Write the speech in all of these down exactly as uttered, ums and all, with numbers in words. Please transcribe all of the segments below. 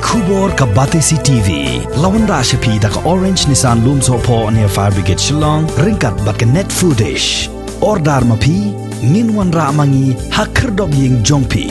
Khubor ka Batesi T V. La wanrah sha phi da ka Orange Nissan Lumsohphoh near Fire Brigade Shillong, ryngkat bad ka Net Foodish. Order ma phi, ngin wanrah ma ngi ha khyrdop ïing jong phi.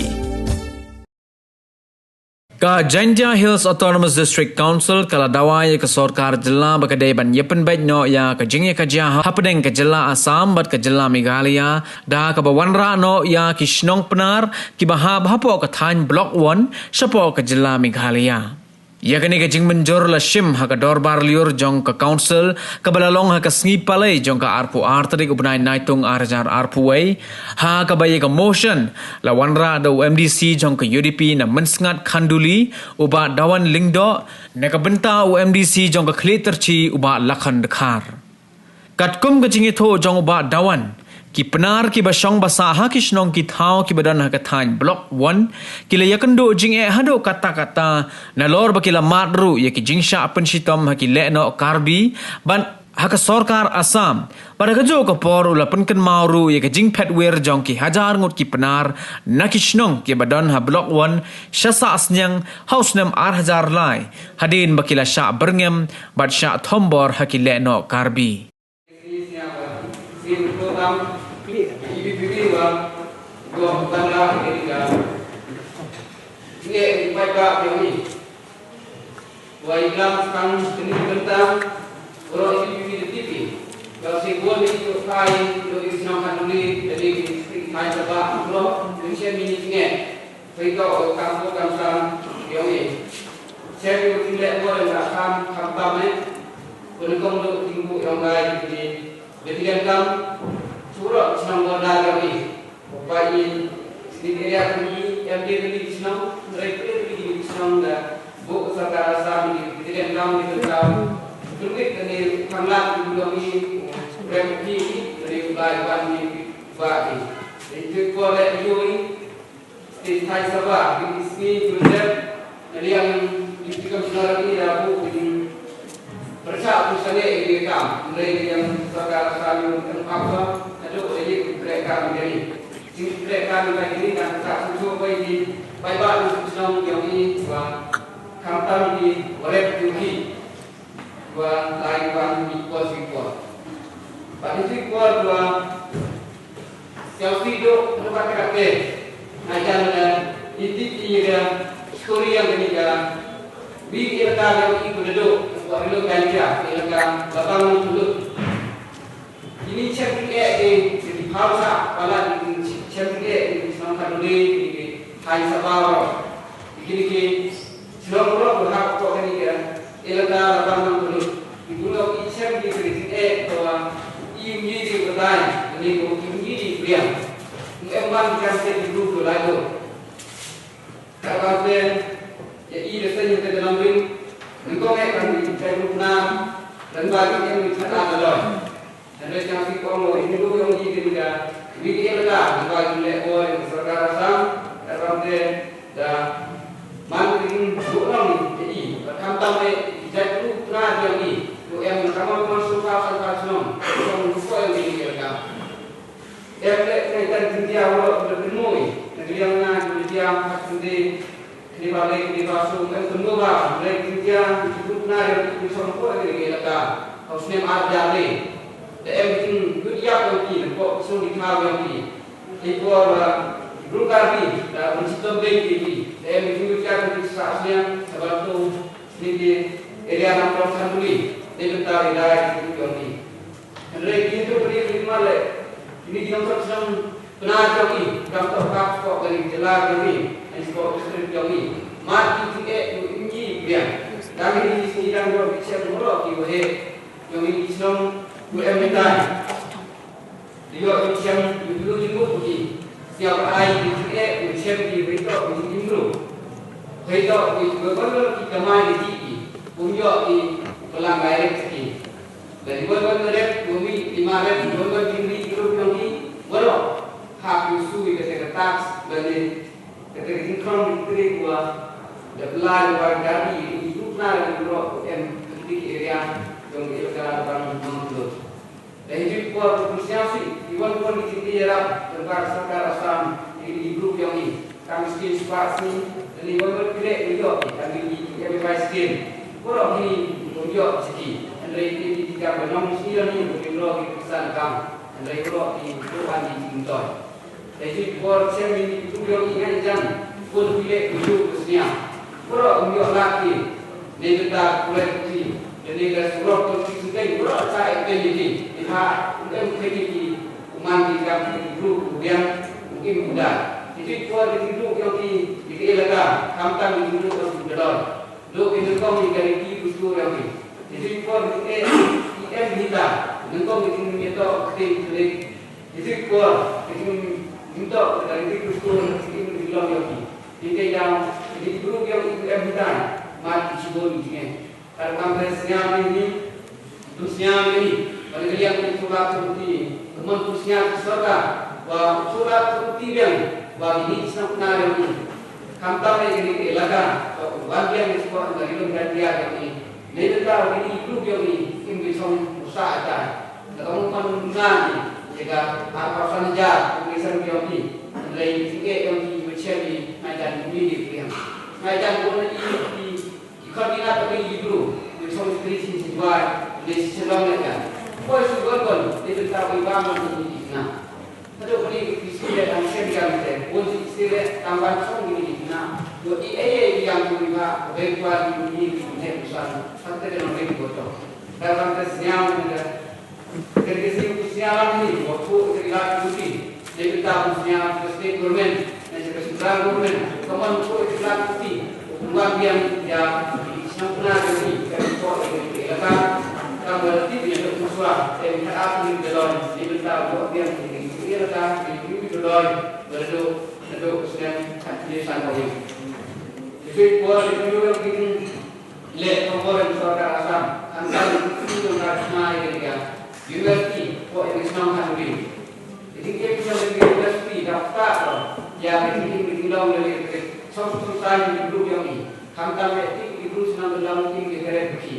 Ka Jaintia Hills Autonomous District Council ka la dawa ïa ka sorkar jylla ba ka dei ban ïa pynbeit noh ïa ka jingïakajia hapdeng ka jylla Assam bad ka jylla Meghalaya, da kaba wanrah noh ïa ki shnong Pnar kiba hap hapoh ka thaiñ Block One shapoh ka jylla Meghalaya. Ïa kane ka jingmynjur la shim ha ka dorbar lyiur jong ka Council kaba la long ha ka sngi Palei jong ka arphew ar tarik u bnai Naitung ar hajar arphew wei, ha kaba ïa ka motion la wanrah da u M D C jong ka U D P na Mynsngat Khanduli, u Bah Dawan Lyngdoh, na ka bynta u M D C jong ka Khliehtarchi, u Bah Lakhon Dkhar. Katkum ka jingïathuh jong u Bah Dawan, ki Pnar kiba shong ba sah ha ki shnong ki thaw kiba don ha ka thaiñ Block One ki la ïakynduh jingeh haduh katta katta, nalor ba ki la mad ruh ïa ki jingshah pynshitom ha ki lehnoh Karbi bad ha ka sorkar Assam. Bad ha kajuh ka por u la pynkynmaw ruh ïa ka jingphet wir jong ki hajar ngut ki Pnar na ki shnong kiba don ha Block One sha sah sniang ha u snem ar hajar lai, hadien ba ki la shah byrngem bad shah thombor ha ki lehnoh Karbi. Pynïoh kam ko kam sam yong i. Check u ting leh bor yong ka kam kam tam eh. Pynïoh kam do ting bu yong lai di di. Beti kan kam surok chnong bor da yong i. Ba i sini area kami em de di chnong, rai pele di di chnong da. Bu ka sorkar Assam di beti kan kam di kan kam. Tungit kani panglat di yong i. Rem di di dari bai wan di ba di. Itu ko leh yong i. Te thaiñ Sabha, ki sngi ki jep, na liang Deputy Commissioner ki da buh ki pyrshah pyrshah ne ki kam, hynrei ki yang sorkar Assam ki em apa, haduh da ki trei kam ki ni. Ki trei kam ki ni kan sa su su bai ki, bai ba ki shnong yang ni, wa khamtam ki, wa rep ki ki. Wa lai wan ni por si por. Ba ni si por wa siaw si do, rupa kata ke. Ajan na iti iya story yang kini ka. Wi elaka yang iku dedo, wa rilo kan dia, elaka Labang Tulut. Ini chem ki eh ki, ki phau sa, pala ki chem ki eh ki, shnong Khanduli ki, ki thaiñ Sabha. Ki, ki, ki shnong Block One ha ko kani ka elaka Labang Tulut. Ki buno ki chem ki, ki, ki eh ko, i ngi di ko dai, ni ko i ngi di priang. Em ban kan se di group ko lai ko. Ka ban se, ya i de se ni te de lambing. Ni ko ngai kan di kai group na, dan ba ki em ni thada na loi. Hynrei jang sih kong lo, ini duk yong i kini ka, wi ki elaka, ngi ba ki leh bor, yong sorkar Assam, ka ram te, da, man ki kin duk nong i, i, ba khamtam e, i jait ru, na yong i, tu em na kamar kamar suka, suka, suka, suka, suka, yong i elaka. Em leh, ngai tan Jaiñtia, wa lo, da kynmoi, na ki liang na, ki liang, ha kynde, Kini ba lei, kini ba sum, em tunggu ba, lei kini dia, kini tu na dia, kini song ko, kini kini laka. Kau snem ar jar lei. Da em kini, good yap yang kini, ko song di kau yang kini. Ipo ba, bru Karbi, da bru sitom beng kini. Da em kini good yap kini sa snem, sabar tu, kini area Nongkrong Khanduli. Dei bynta area kini yang kini. Hynrei kito pynïoh pynïoh male. Kine ki nongtrei shnong Pnar jong ngi, kam tok ka spok dari jylla jong ngi, and spok district jong ngi. Mar ki jingeh u im ngi biang. Dang hi ki sngi dang jong ki chem ngoro ki waheh. Jong ngi ki shnong u em ni tai. Dio ki chem u blu jingmut ki. Siap ai ki jingeh u chem ki wei tok u jingim bru. Wei tok u jingmut ki kamai ki ji ki. Um yo ki pelang direct ki. Lane wan wan rep, wan wi, lima rep, wan wan jingri, group yong ki, waroh. Hap yu sui kata ka tax, lane kata ka jingkhrong ki tri kwa, da pelai wan gari, ini group na lane group em, kata ki area, yong ki elaka Labang Nongthlun. Da hijri por ku siang sui, iwan wan ki jingri yarap, tengkar sorkar Assam, ini group yong ki, kam skin spasi, lane wan wan kre, ini yok, kami ki Baroh hi kum ïoh siti. Hynrei ki ki kam ba nong siti lani kum ïoh ki pisa na kam. Hynrei baroh hi kum an di jingtoi. Dei ki por sem ni ki kum ïoh ki ngan jan. Pun ki lek kum ïoh kum snia. Baroh kum ïoh lak ki. Nei beta kulai ki. Dei ka surok kum ki suteng baroh sa ek ten ni ki. Iha kum em kum ni ki. Kum an di kam ki kum ïoh kum biang. Kum im kum da. Dei ki por di kum ïoh ki. Di ki elaka. Kam tang di kum ïoh kum da. Dok ki nyngkong ki ka riti kustur ïa ki. Ki jingkor ki e, ki em hita. Nyngkong ki jingmyntoi ki te ki te. Ki jingkor ki jingmyntoi ki ka riti kustur ki jingmyntoi ïa ki. Ki te dang ki jingkor ïa ki em hita. Mat ki shibun ki jingeh. Kar kam ka sñiaw ni ni. Pynshñiaw ïa ngi, ba ka liang ka Solar Authority, ka mon pynshñiaw ka sorkar, ba Solar Authority biang, ba kine ki shnong khynnah ïa ngi. Khamtam ïa kine ki elaka, ba wan biang ki sport ka rilum ka dia ïa ngi. Nei bynta ba kine ki group ïa ngi, kim ki song usa ata. Ka tong man nga ni, ïa ka ar phew san hajar, kim ki san ïa ngi. Hynrei ki ïa ngi, ba chen ni, ngai jan ni ni biang. Ngai jan ko ni ki Ki khon ki nat ki bru, ki song stri si si juai, ne si si long ne kan. Poi si gon gon, ne bynta wi bang ni ni na. Hadu ni ki si le tang sen kan te, pun si si le tang ban song ni ni na. Yo i e e yang tu ni ba, be kwa ni ni ni ne usan, hatta de no be ko to. Da ban te sñiaw ni da. Ka dei ka sñiaw, ka sñiaw lang ni, wa ko ka dei la ka duty. Dei ka ta ka sñiaw ka state government, ne ka central government. Ka mon ko ka dei la ka duty. Ka wan biang ïa ka sñiaw puna ka ni, ka dei ko ka dei ka elaka. Ka ba la tip ïa ka musra, dei ka ap ni ka don, dei ka ta ko biang ka dei ka elaka, ka dei ka don, ba la do, la do ka sñiaw, ka dei san ko ni. Ka dei ko ka dei ka Leh khubor sorkar Assam, hangta ki nongkynmaw ïa ka university, ko ïa ka shnong Khanduri. Ki jingkit jong ka university, ka pta ko, ïa ka jingkit jingdong ïa ka song song sai ki group ïa ki. Hangta ïa ki group shnong ka long ki ka red ki.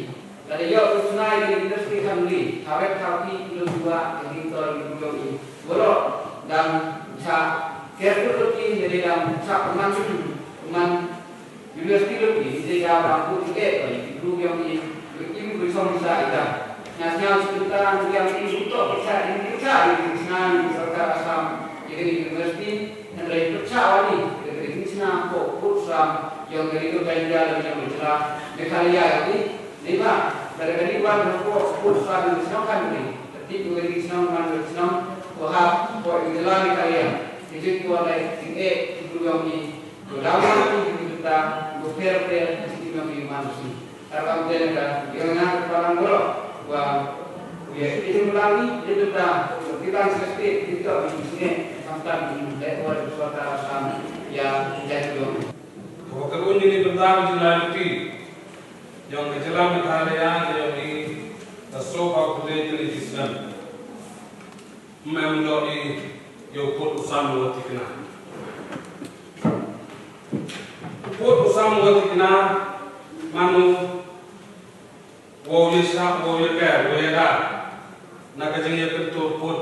Lada ïoh u shnong ïa ka university Khanduri, hawet hawti ki long dua, ki jingtoi ki group ïa ki. Boro, dang cha, careful ki, jadi dang cha, man, man, University lut ni, ni te ka bang ku ti eh, bai, ki bru yang ni, bai, ki bru song sa ida. Nga sñiaw shu ta, yang ni, ru to, pisa, ni, pisa, ni, pisa, ni, sorkar Assam, ya ka ni university, hynrei pisa wa ni, ya ka ni, pisa, ko, ko, sa, yang ka ni, ko, ka ni, ya, yang ka ni, Meghalaya, ya ni, ni, ma, dari ka ni, wan, ko, ko, sa, ni, sñiaw kan ni, tapi, ko, ka ni, sñiaw, man, sñiaw, ko, ha, ko, ni, Meghalaya, ni, ko, ni, eh, ki bru yang ni, Ko dang ma ki ki ta, ko pher pher ki ki ma ki man si. Ar kam te ka, ki nga ka palang bro. Wa, ko ya ki jumlah ni, ki ta, ko ki tang sa state, ki to ki sini, samtang ki le ko ko ta sam, ya, ya ki dong. Ko ka un ni benda ki lai ti. Yang ka jylla Meghalaya, yang ni, ta so ka ko le ki snem. Mem do i yo put u sam wa tikna. U put u sam wa tikna manu wo ye sa wo ye ka wo ye da. Na ka jing ye put put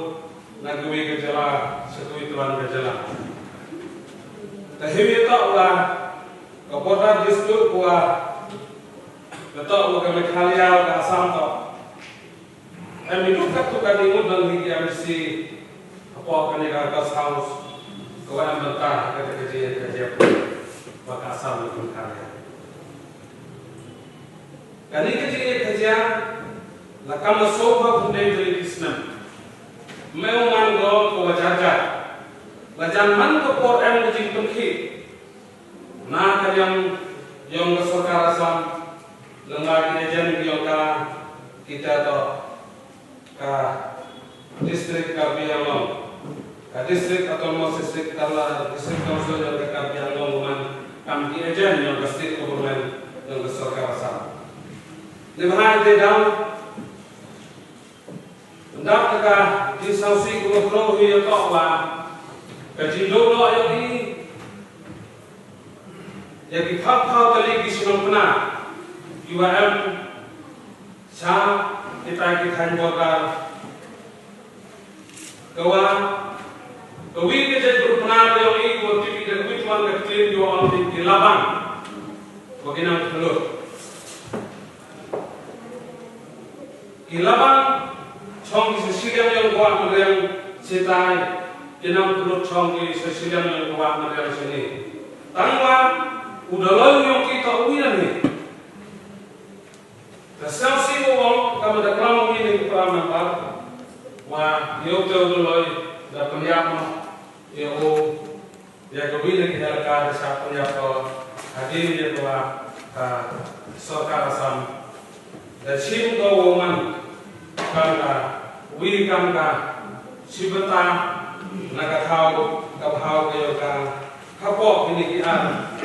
na ka wi ka jala sa ka wi tuan ka jala. Ta hi ye ta wa ka border dispute wa ka ta wa ka Meghalaya ka Assam ta. Em, i duk katto katne ngut don hi ki M D C hapoh kane ka August House, ka wa em bynta ha kata ka jingïakajia ba ka Assam ka jingkhalia. Kane ka jingïakajia la kam la soo phew phew tylli ki snem. Me u man ko ka wa jar jar. La jan man ka por em ka jingpynkhih. Na ka liang yong ka sorkar Assam, lyngba ki agent yong ka, kita to ka district Karbi Anglong, ka district autonomous district, ka la district council yong ka Karbi Anglong man kam ki agent yong ka state government yong ka sorkar Assam. Ni bahai te daw Ynda ka jingsngewsih ka khraw hi ïa ka wa ka jingduh noh ïa ki, ïa ki phaw phaw tylli ki shnong Pnar, ki wa em sha kita ki thaiñ border, ka wa ka wi ka jaitbynriew Pnar ïa ki, ka wa tip ïa ka wi twan ka ktien, ki wa ong ki Labang, wa ki nang khlut. Ki labang chong ki sa shiliang yong kwah mariang sitai, ki nang pynlut chong ki sa shiliang yong kwah mariang sini. Tangwa u daloi yong ki ta u ina ni. Ka sel si u ong ka ma da klam u ini ku pram nambar. Wa yow te u daloi da pynjam yow. Ïa ka wi na ki elaka da shah pynïap ko hadien ïa ka wa ka sorkar Assam. Da shim ko wa u man kam ka wi kam ka shi bynta na ka thaw ka bhaw ka ïa ka hapoh kine ki ar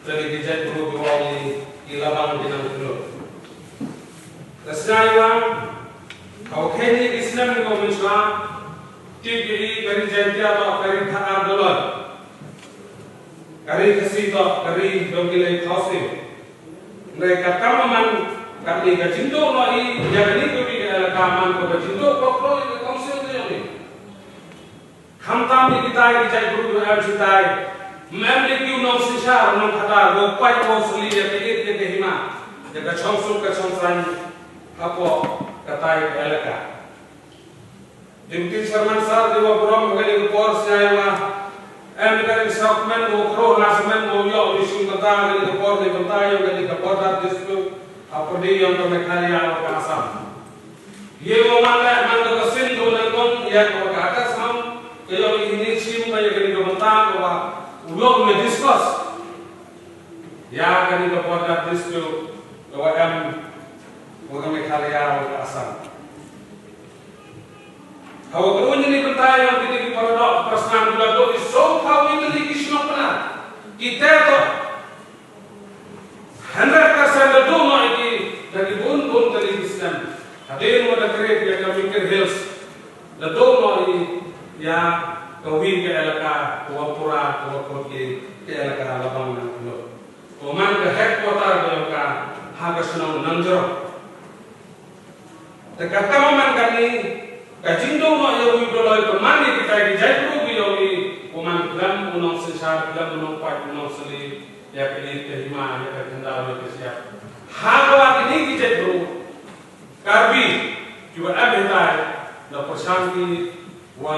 kine ki jaitbru ki wa ong i ki labang ki nang khynlur. Ka sñiaw ïa wa ha wa kheiñ ki snem ki wa mynshwa tip ïa i ka ri Jaintia toh ka ri khatar doloi. Ka ri Khasi toh ka ri jong ki lei Khasi. Hynrei ka kam man katni ka jingduh noh i ïa kani ka ri ka elaka man ko ka jingduh ko ko ka council ka jong i. Khamtam ïa kitai ki jaitbru ki em sitai. Mem de ki u nongsynshar nongkhatar ko pait ko sli ïa ka it ïa ka hima ïa ka chongsuk ka chongsaiñ hapoh katai ka elaka. Deputy Chairman Sir, ki wa burom ha kani ka por sñiaw ïa wa em ka ri sawkmen wa kro na smen wa ïoh ni sum kata ha kani ka por ni bynta ïa kani ka border dispute ha pyrdi yong ka Meghalaya wa ka Assam. Ye wa man la man ka sin ko na kong ïa ka wa ka ka sam ka ïoh ni ni sum ka ïa kani ka bynta ka wa u ïoh ni discuss ïa kani ka border dispute ka wa em wa ka Meghalaya wa ka Assam. Hawa ka un ni bynta ïa kini ki paradok personal ki la dok i so phaw wi tylli ki shnong pynat. Ki te to hundred percent la dok noh ïa ki da ki bun bun tylli ki snem. Hadien wa da create ïa ka Mikir Hills la dok noh ïa ka wi ka elaka ka wa pura ka wa kut ki ka elaka Labang Nangkhyllut. Ko man ka headquarter ka yong ka ha ka shnong Nangjrong. Te ka kam man kani ka jingdon noh ïa u doloi ka man ïa kita ki jaitbru ki yong i, u man klam u nongsynshar klam u nongpait u nongsli ïa ka ïit ka hima ïa ka khyndaw ïa ka shyiap. Ha kaba kini ki jaitbru Karbi kiba em hitai da pyrshang ki wa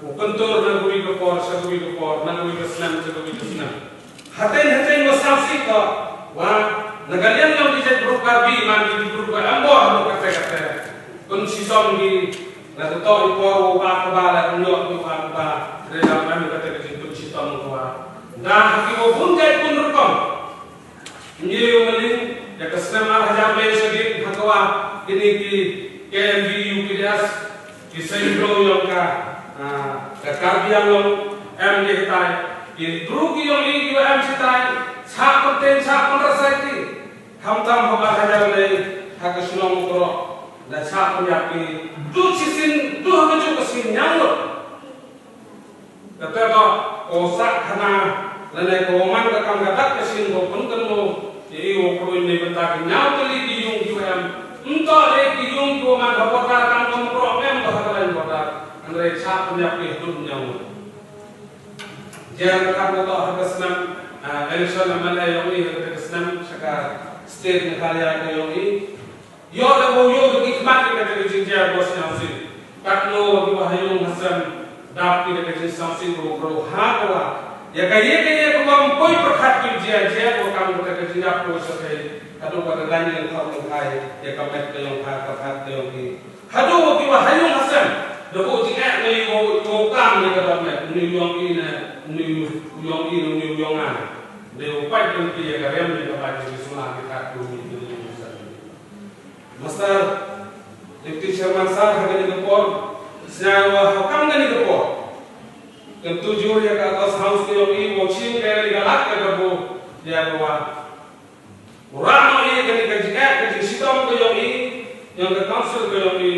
u kyntur na kawei ka por sha kawei ka por, na kawei ka snem sha kawei ka snem. Hatei hatei wa sngewsih ko wa na ka liang yong ki jaitbru Karbi man ki jaitbru ka em bor ha kate kate. Pynshitom ki na ka tok i por wa u ba ka ba la ka nyok ki u ba ka ba. Re da em kate ka jingpynshitom ko wa da ha ki wa bun jait bun rukom. Ngi u maling ïa ka snem ar hajar lai shadien ha ka wa kini ki K N V U K D S ki seng bro yong ka, ah, ka Karbi Anglong em ïa hitai ki bru ki yong i ki wa em shitai cha pynten cha pynrasai ki. Khamtam ha ar hajar lai ha ka shnong Mukroh da cha pynïap ki du shisien du ha ka juk ka sien ñianglut. Kata ka ko sah khana lane ko man ka kam ka dak ka shin ko pun kan mo. Ye i wo kruin ne bynta ki ñiaw tylli ki yung ki em. Nto le ki yung ki man ka bota kam ko pro em ba ka lain bota. Andre cha pun yak ki dum ñiaw. Jer ka kam ko ha ka snam, ah, election M L A yong i ha ka snam sha ka state Meghalaya ka yong i. Ïoh da ba u ïoh da ki khmat ïa kata ka jingjia ba sñiawsih. Katno ki ba ha ïung ha sem dap ïa kata ka jingsñiawsih ba u bro ha ka wa ïa ka ïa ka ïa ka bym poi pyrkhat ki jia jia ba kam kata ka jingïap ko sa kai. Haduh ba da dang ïa ka ïa ka met ka ïong ha ka phat ka ïong ki. Haduh ba ki ba ha ïung ha sem da ba u jingeh ne u kam ne ka dok met ne u ïong i ne ne u ïong i ne u ïong a. Ne u pait ki ïa ka rem ne ka ba ki sula ki khat ko ni ne u sem. Master, Deputy Chairman Sir, ha kani ka por, sñiaw wa ha kam kani ka por. Kan tu jur ïa ka August House ka yong i, wa chim ka ri ka lak ka ka bu, ïa ka wa. Ura no i kani ka jingeh, ka jingshitom ka yong i, yong ka council ka yong i,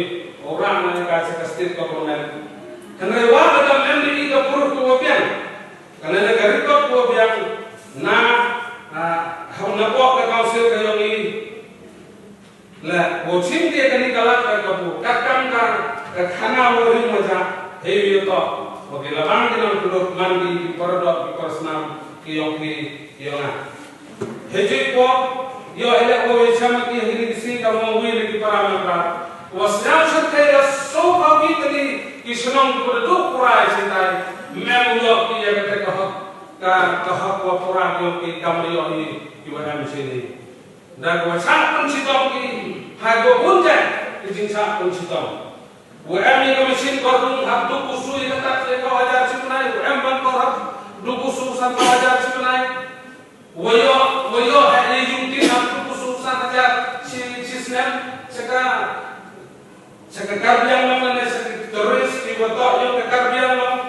ura no i ka sa ka state government. Kan re wa ka dam M D E ka pur ku wa biang. Kan re ka record ku wa biang, na, ah, ha na pok ka council ka yong i, Le, wa chim te kani ka lad ka kabu, ka kam ka, ka khana wa ring wa ja, hei wi to, wa ki labang ki nang kuduk man ki, ki paradok, ki parasnam, ki yong ki, ki yong a. Hei jui po, yo ele wa wi chama ki hini ki si ka mo wi le ki para membra. Ki shnong kiba da duh pura ïa shitai, mem ïoh ki ïa kata ka hok, ka, ka hok wa pura ïoh ki kam ïoh hi kiwa em shini. Da kiwa shah pynshitom ki, ha kiwa bun jait ki jingshah pynshitom. Wa em ïa ka machine kordung hap duh u su ïa ka tat ïa ka hajar shi bnai, wa em ban kor hap duh u su san hajar shi bnai. Wa ïoh, wa ïoh ha ïa yung tin hap duh u su san hajar shi, shi snem, sha ka Sa ka Karbi Anglong lane sa ki terrorist ki wa toh ïong ka Karbi Anglong.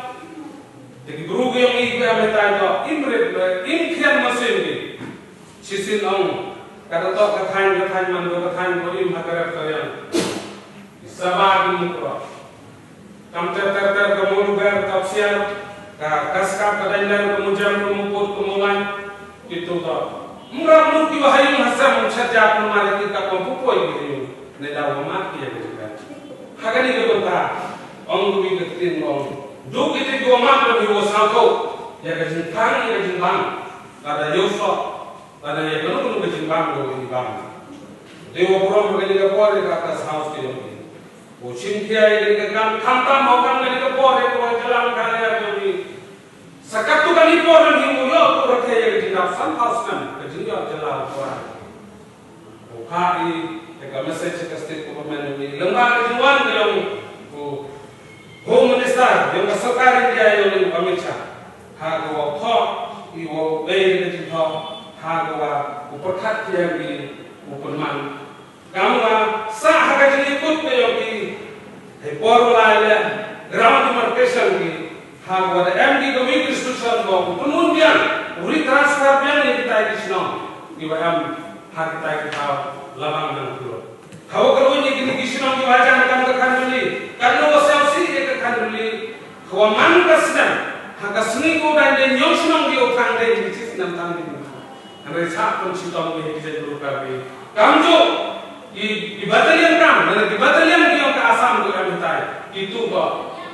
Te ki bru ki ïong i ki am tai toh im rit le im khian masin ki. Shisien ong ka da toh ka thaiñ ka thaiñ man ko ka thaiñ ko im ha ka rep ka riang. Saba ki mukro. Kam ter ter ter ka mulu ber ka psiar ka kaskap ka dain ler ka mujam ka muput ka mulai. Kitu ka. Mrap mut ki wa ha ïung ha sem chajak namar ki ka kong pupoi ki ha ïung. Ne da wa mat ki ya ka jingkat. Ha kani ka bynta. Ong du ki ka ktien ong. Du ki te ki wa mat ka ki wa sangko. Ya ka jingkang ya ka jingbang. Lada yoso. Lada ya kanu kanu ka jingbang ka wa jingbang. Te wa burom ha kani ka por ya ka tas house ki ong ki. Wa chim kia ya kani ka kam kam tam wa kam kani ka por ya ka wa jalan ka ya ka ong ki. Sa katto katne por ngi ïoh to rakhe ïa ka jingdap sanphew snem ka jingïoh jylla u Trai. U kha i ïa ka message ka state government ngi lyngba ka jingwan ka jong u Home Minister jong ka sorkar India jong u Amit Shah. Ha ka wa thoh i wa bei ka jingthoh ha ka wa u pyrkhat ïa ngi u pynman Kam wa sah ha ka jingïakut ka ïong ki. Hei por wa lai leh ground demarcation ki. Ha wa da em ki ka wi ki solution ko u pynun biang u retransfer biang ïa kitai ki shnong. Ki wa em ha kitai ki thaw labang nang puro. Ha wa ka ruh ïa kini ki shnong ki wa jan kam ka khanduli. Kan no wa siaw si ïa ka khanduli. Ka wa man ka snem ha ka sngi ko dan de ñiong shnong ki u thang de ki chi snem thang de. Hynrei sah pun shitom ki hei ki jait bru Karbi. Kamjooh ki, ki battalion kam, lane ki battalion ki yong ka Assam ki em hitai. Ki tu to,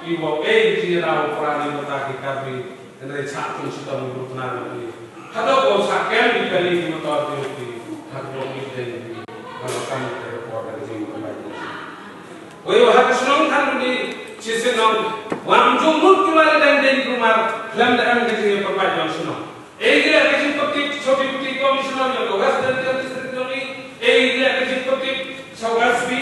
ki wow ei ki jingïada u Prani mynta ki Karbi. Hynrei sah pun shitom ki bru Prani ki. Haduh ko sah kem ki kali ki motor ki ki. Haduh ki dei ki. Kalau kami terpot dari jing kembali. Wei wa ha ka shnong Khanduli shisien nong. Wa ym ju mut ki wa la dang dei ki rumar. Khlem da em ki jingïapyrkhat yong shnong. Ei gi leh ka jingpyntip, Deputy Commissioner jong ka West Jaintia District jong ngi, ei gi leh ka jingpyntip sha West B,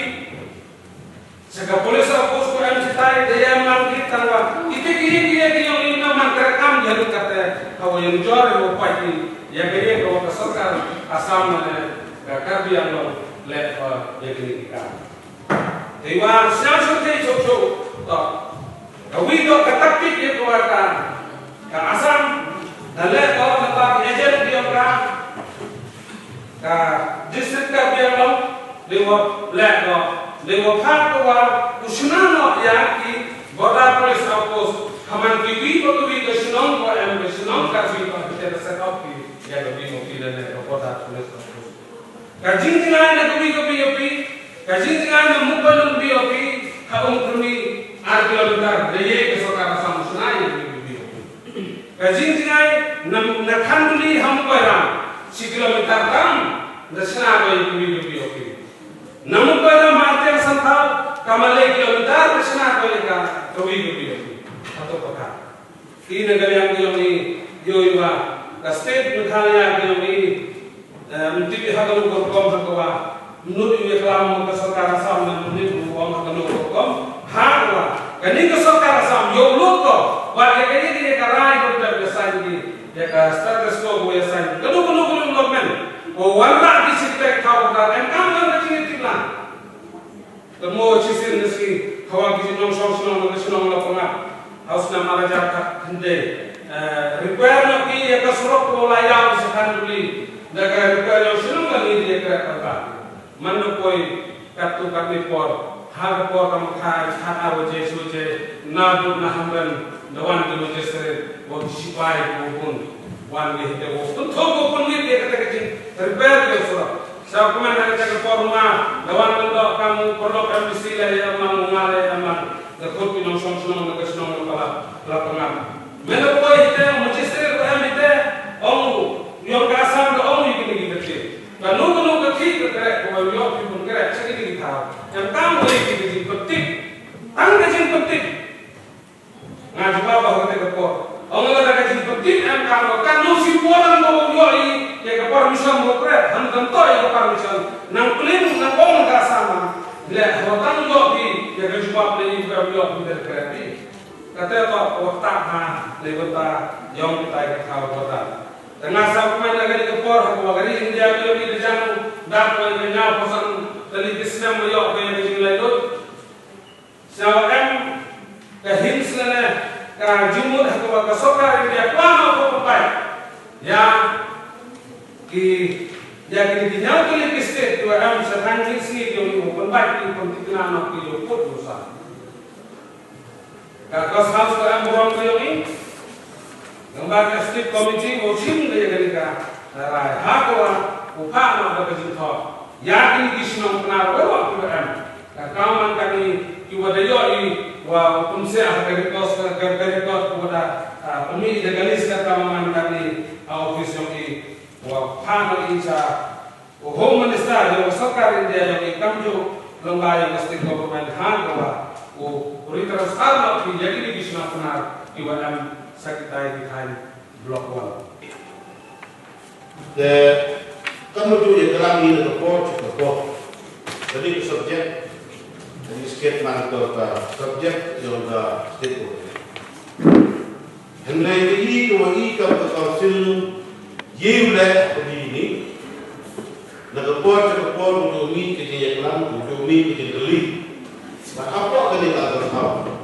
sha ka police outpost ko em shitai, da ïa man ki tang wa, ite ki ïing ki ïa ki yong ngi na man ka kam ïa lut kate, ha wa ïa jor ïa wa pait ki, ïa ka ïa ka wa ka sorkar Assam mane ka Karbi Anglong leh, eh, ïa kini ki kam. Te wa sñiaw sñiaw te chok chok. To. Ka wi to ka tactic ïa ka wa ka, ka Assam. Da leh to da ba ka agent ïa ka, ka district ka biang long. Leh wa leh to. Leh wa pha ka wa u shna no ïa ki border police outpost. Haman ki wi ko ki wi ka shnong wa em ka shnong ka wi ko ki te da set up ki ïa ka wi ko ki da leh ka border police outpost. Ka jingjngai na ka wi ka B O P, ka jingjngai na Mukbailong B O P, ha Umkrumi ar kilometer, da ye ka sorkar Assam shna ïa ka wi ka B O P. Ka jingjngai na, na Khanduli ha Mukbairam, shi kilometer tam, da shna ïa ka wi ka B O P. Na Mukbairam ha Tiang Santhaw, ka malei kilometer, da shna ïa ka, ka wi ka B O P. Hato ka ka. Ki na ka liang ka yong i, yow i wa, ka state Meghalaya ka yong i, eh, mynta ha ka long ka rukom ha ka wa, mynta i wa klam ka sorkar Assam na mynta i wa ha ka long ka rukom, ha ka wa, kani ka sorkar Assam, yow lut ko, wa ka ka ka ka rai ko da ka sign ki, ya ka status quo ko ya sign, kano kano kano kano men, ko wan la ki sik tek thaw ka, em kam wan ka jingitip lang. Ka mo chisien ka sngi, hawa ki jinong shong shnong na ka shnong la pangap. Haus na maraja ka khynde. Eh, repair na ki ya ka surok ko la ya ki sa Khanduli. Da ka repair na shnong la ni ya ka kata. Man na poi kat tu kat ni por. Ha ka por kam khai, ha ka waje, waje. Na du na hamben, da wan ki waje sere, wa ki sipai ko bun. Wan ki hite ko. Tun thong ko bun ni ya kata ka jing. Repair ya surok. Sa kumne ha kata ka por ma, da wan ban doh kam paralok M D C la ïa mang, u nga la ïa mang. Da khot ki nongshong shnong na ka shnong na pala, la pangam. Me la poi hite, u magistrate u em hite, ong u, yong ka Assam da ong u ïa kine ki kti. Kano kano ka kti ka kreh, ka wan ïoh ki pun kreh, cha kine ki thaw. Em tang u ïa ki ka jingpyntip. Tang ka jingpyntip. Sam mo kret, han kan to ïa ka permission. Nang plim, nang ong ka sama. Le, ho tang ïoh phi, ïa ka jubab le ïa ka ïoh phi ber kret phi. Kata to, ko ta ha, le ko ta, ïong kita ki thaw ko ta. Te nga sa pynman na kane ka por, ha ka wa ka ri India ki ïoh ki jang, dak ko ïa ka ñiaw phew san tylli ki snem ïoh ko ïa ka jinglaitluid. Sa em ka hints lane ka jingmut ha kaba ka sorkar India kwah noh ko pynbeit ïa ki, ïa ki, ki ñiaw tylli ki state kiba em sa thaiñ ki sngi ki ïoh pynbeit ki pynthikna noh ki ïoh put rusa. Ka Cost House ka em burom ka ïoh i. Nangba ka State Committee u shim ka ïa kane ka rai ha kaba u phah noh da ka jingthoh ïa kine ki shnong Pnar baroh kiba em. Ka kam man kane kiba da ïoh i wa u pynshai ha ka record, ka, ka record kiba da, ah, pynmih da ka list ka kam man kane ha office jong i wa phah noh i sha u Home Minister jong ka sorkar India jong i, kamjooh lyngba jong ka State Government ha kaba u retransfer noh phi ïa kine ki shnong Pnar kiba em sha kitai ki thaiñ Block One. Te kam ju ïa ka lang ïa ka por, ka por. Jadi ka subject, jadi sikit man ka subject ïa ka state ko. Hynrei ka i ka wa i ka ka council ïa u leh ka bi ni. Na ka por ka por u ju mi ka jingïaklam, u ju mi ka jingkylli. Ba hapoh kane ka council,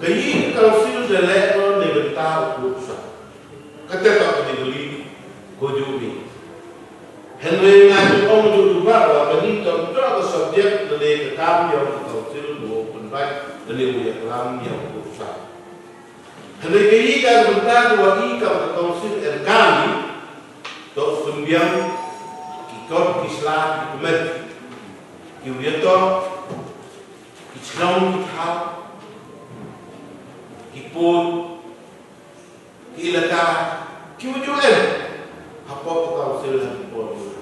ka i ka council da leh ko ne bynta u sa. Kata ka ka jingkylli ko ju mi. Hynrei nga ju ong ju tu ba wa kani ka ka subject lane ka kam ïa u council mo pynbeit lane u ïaklam ïa u sa. Hynrei ka i ka bynta wa i ka ka council er kani to pynbiang ki kot ki sla ki kumet ki u ïa to ki chnong ki thaw ki pun ki elaka ki wujud em. Hapoh ka council ha ki por ki wujud.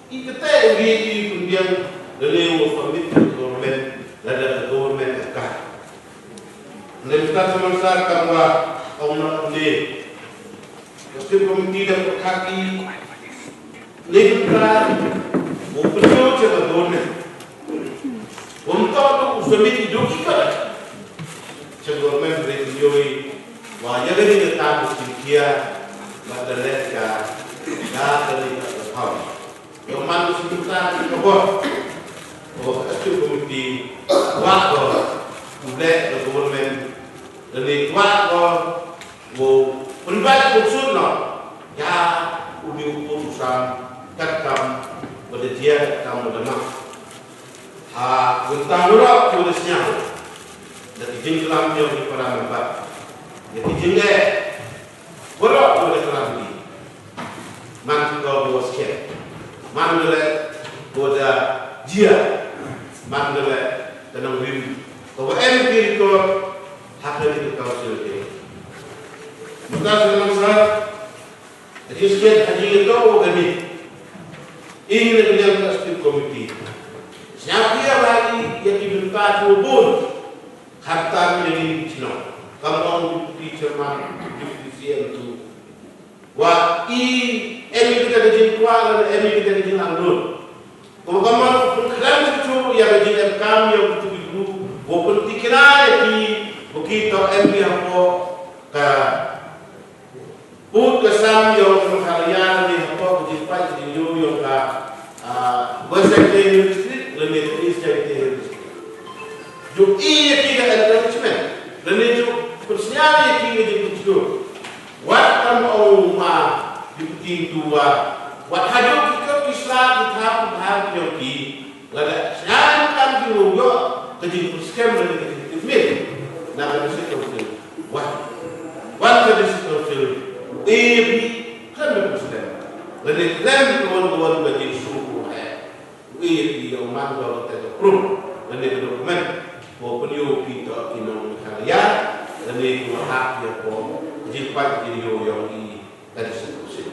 I kata i ngi i pynbiang da lei wa commit ka government lada ka government ka. Lei mynta sa man sa kam wa ong na ne. Ka state committee da pyrkhat i Ni ka u pynïoh cha ka government. Kumto u submit i duk i ka cha government re pynïoh i wa ïa ka ni ka ta ka sing kia ba da leh ka da ka ni ka ka pam. Ïa man u submit ta ka bor. O ka chu committee wa ko u leh ka government da ni wa ko Wow pynbeit pynshut noh ïa u dei u pun u sam katkam ba da jia katkam ba da map. Ha bynta baroh ki ba da sñiaw da ki jingklam jong ki para member, da ki jingeh baroh ki ba da klam ki. Man ko ba wa skhem, man da leh ko da jia, man da leh ka nongrim ko ba em ki record. Ha kani ka kaw sel ke mynta sa nang sa ka jingskhem ha jingïatoh wa kani. Ing na ka liang ka state committee sñiaw ïa ba ïa ki bynta ki wa bun. Khamtam ïa ki chnong kam ong deputy chairman, deputy C M tu. Wa i em i kita ka jingkwah lane em i kita ka jingangnud. Ko ka mon pun khlem chuchu ïa ka jingem kam ïa u tu ki group. Ko pun tikna ïa ki, ko ki to em i hapoh ka put ka sam ïa u Meghalaya lane hapoh ka jingpait ka jingïoh ïa ka, ah, West Jaintia Hills District lane ka East Jaintia Hills District. Ju i ïa ki ka encouragement lane ju pynsñiaw ïa ki ka jingpynshur. Wat kam ong ma, di pynting tu wa. Wat haduh ki kep ki sla ki tham ki bha ki ong ki. Lada sñiaw kam ki ong yo ka jingpynskhem lane ka jingpynmih. Na ka district council. Wat. Wat ka district council. Eh bi kan da pynskhem. Lane kan ka wan ka wan ka jingsu ku hai. Wi ïa ki ïa u man ba ka te ka prum lane ka document. Ko pynïoh ki to ki nong Meghalaya lane ki wa hap ïa ko jingpait jingïoh ïa i ka di suk suk.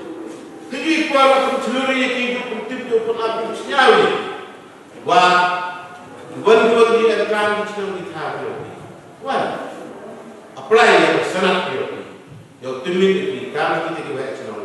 Ki ki kwah la pynchlur ïa ki ki pyntip ki pynap ki pynsñiaw ïa wa wan wan ki em kan ki chnong ki tha ïa ki wan apply ïa ka sanad ïa ki ïa u tymmen ïa ki kan ki te ki wei chnong.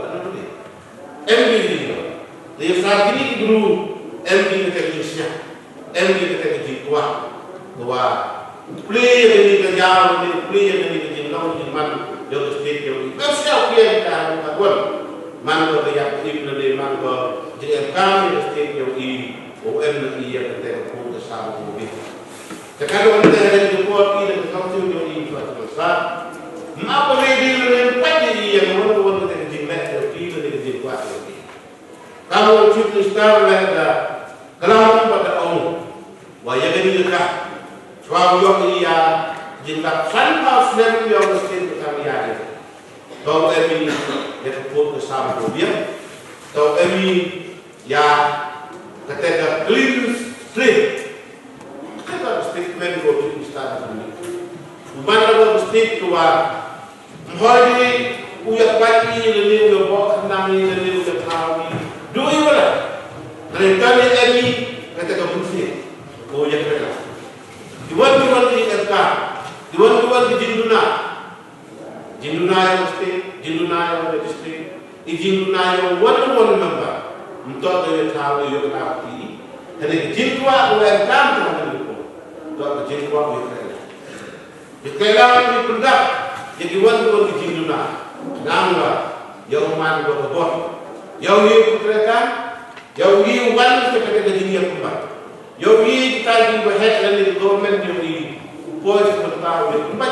jingkwah na lade. Em ki jingkwah. Te ïa sa kine ki bru em ki kata ka jingsngew. Em ki kata ka jingkwah. Ka wa u plie ïa kane ka jaw ne u plie ïa kane ka jinglong jingman ïa ka state ïa u. Ka sngewthuh ïa ka ka kwah. Man ka ka ïap ka ip lane man ka jingem kam ïa ka state ïa u. U em na ïa kata ka pud ka sam u bi. Te ka don te ren ka por i na ka council jong i ba ka sa. Ma ka me di ren pat i ïa ka wan ka wan ka te ka jingmeh ka ti ka te ka jingkwah ka ti. Ka mo chief minister le da ka lam ba da ong. Wa ïa ka ni ka. Chwa u ïoh i ïa jingkap san phaw snem ïa ka state ka kam ïa ka. To em i ïa ka pud ka sam ko biang. To em i ïa kata ka clean slate. Kata ka statement ko tu Pakistan ko ni. Uban ka state ko wa mhoi ni u ïa pati le ni u ïa bok nang ni le ni u ïa pau ni. Dui wala. Kare kare em i kata ka bunsi. Ko ïa kata. Iwan iwan ni em ka. Iwan iwan ni jinduna. Jingduna ïa u state, jingduna ïa u district, i jingduna ïa u wan u wan u member. Ym toh da ïa thaw ïa u kynap ti. Hynrei ka jingkwah u em kam tang hynrei u. Toh ka jingkwah u ïa kynap. Ïa kynap ïa pyndap ïa ki wan u wan ki jingduna. Nang ba ïa u man ba ka bor. Ïa u ïa u kynap. Ïa u ngi u wan sa kata ka jingïakhun ba. Ïa u ngi kita ki ba heh lane ka government ïa u ngi u poi sa mynta u ïakhun ba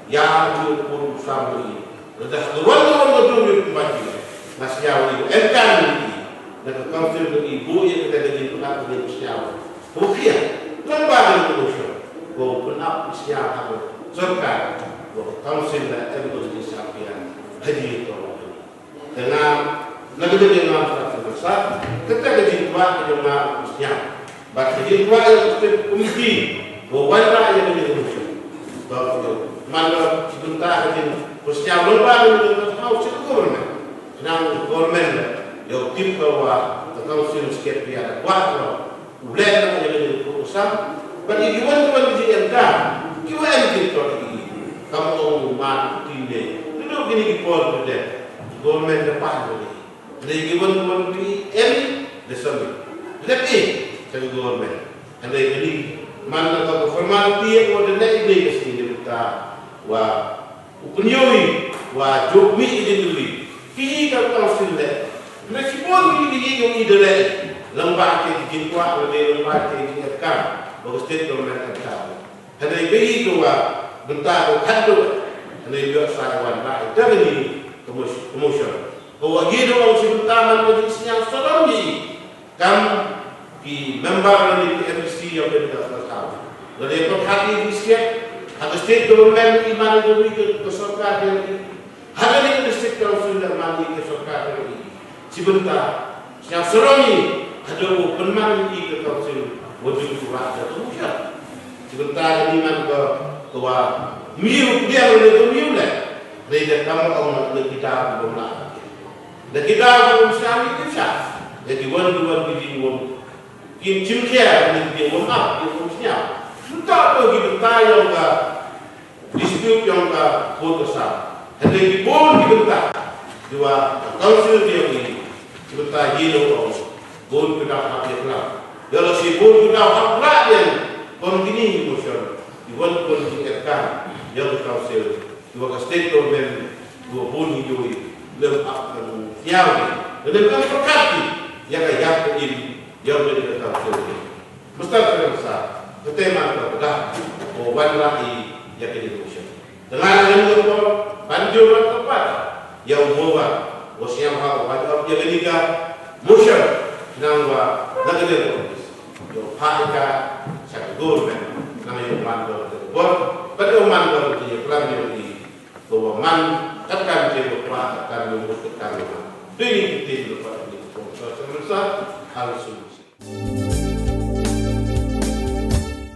ïa u ngi u pun u sam u ngi. Lada ka wan ka wan ka dum ïakhun ba ïa u ngi. Nga sñiaw u ngi u em kan u ngi. Na ka council u ngi bu ïa kata ka jingpynap u ngi u sñiaw. Ko khia. Lang ba ka ngi u sñiaw. Ko pynap u sñiaw ha ka sorkar. Ko council na em ko ngi sñiaw khia. Haji ko. Te nga, na ka liang nga sa sa sa, kata ka jingkwah ka jong nga u sñiaw. Bad ka jingkwah ïa ka state committee, ko wan la ïa ka jingkwah. To ko man la, sebentar ka jingkwah sñiaw, lo ba ka jingkwah sñiaw, state government. Nang government, ïa u tip ka wa, ka council state ïa da kwah ko. U leh na ka jingim u sam. Bad ïa ki wan ki wan ki jingem ka. Ki wan ki to ki. Kam ong u man u ti ne. Ni do kini ki por ki dei. Government da pan ki. Ni ki wan ki wan ki em da sam. Leh ki sa ki government. Hynrei kini man na ka formality ïa ko da leh ni ka sini da ta. Wa U pynïoh i wa juk mih i jingduli. Ki ka council leh. Hynrei shibun ki ki ki i da leh. Lem bad ki jingkwah lem bad ki jingkam. Ba ka state government ka kam. Hynrei ki ki wa bynta ka khatduh. Hynrei ïoh sa wan ba ita ni commotion. Ko wa gi do ong shi bynta man ka jingsñiang sodom i. Kam ki member lane ki M D C ïa ka ka ka. Lane ka party ki siat. Ha ka state government i man ïa ka sorkar jong i. Ha kane ka district council i man ïa ka sorkar jong i. Shi bynta sñiaw sarong i haduh u pynman i ka council wa ju surah da ka motion. Shi bynta kane man ka, ka wa mih u pdiang ne ka mih u leh. Hynrei da kam ong na ki daw ki bym lah. Da ki daw ki bym sñiaw ki bym sñiaw. Da ki wan ki wan ki jingwan. Kin chim khia ne ki bym ap ki bym sñiaw. Mynta to ki bynta yong ka dispute yong ka bun ka sam. Hynrei ki bun ki bynta. Dua ka council ki yong ki bynta hi lo ong. Bun ki dak hap ïa klam. Ïa la si bun ki dak hap rak ïa kon kini ki motion. Ki wan kon ki erkan ïa ka council. Dua ka state government dua bun hi dui. Lem ap ka sñiaw ni. Lem kan perkat ki ïa ka yak ka im ïa ka council. Mustaq ka sa, kete man ka peda, ko wan la i ïa kini motion. Dengan dengan ko, ban jur ka pat, ïa u mo wa, ko siam ha, wan ap ïa kini ka motion, nang wa, nang kini ko. Yo pa ka, sa ka government, nang yo man ko, ko, ban yo man ko, ko, ko, ko, ko, man, kat kan je ko, kat kan yo, kat kan yo. Dini kita ko, ko, ko, ko, ko, ko, ko, ko, ko,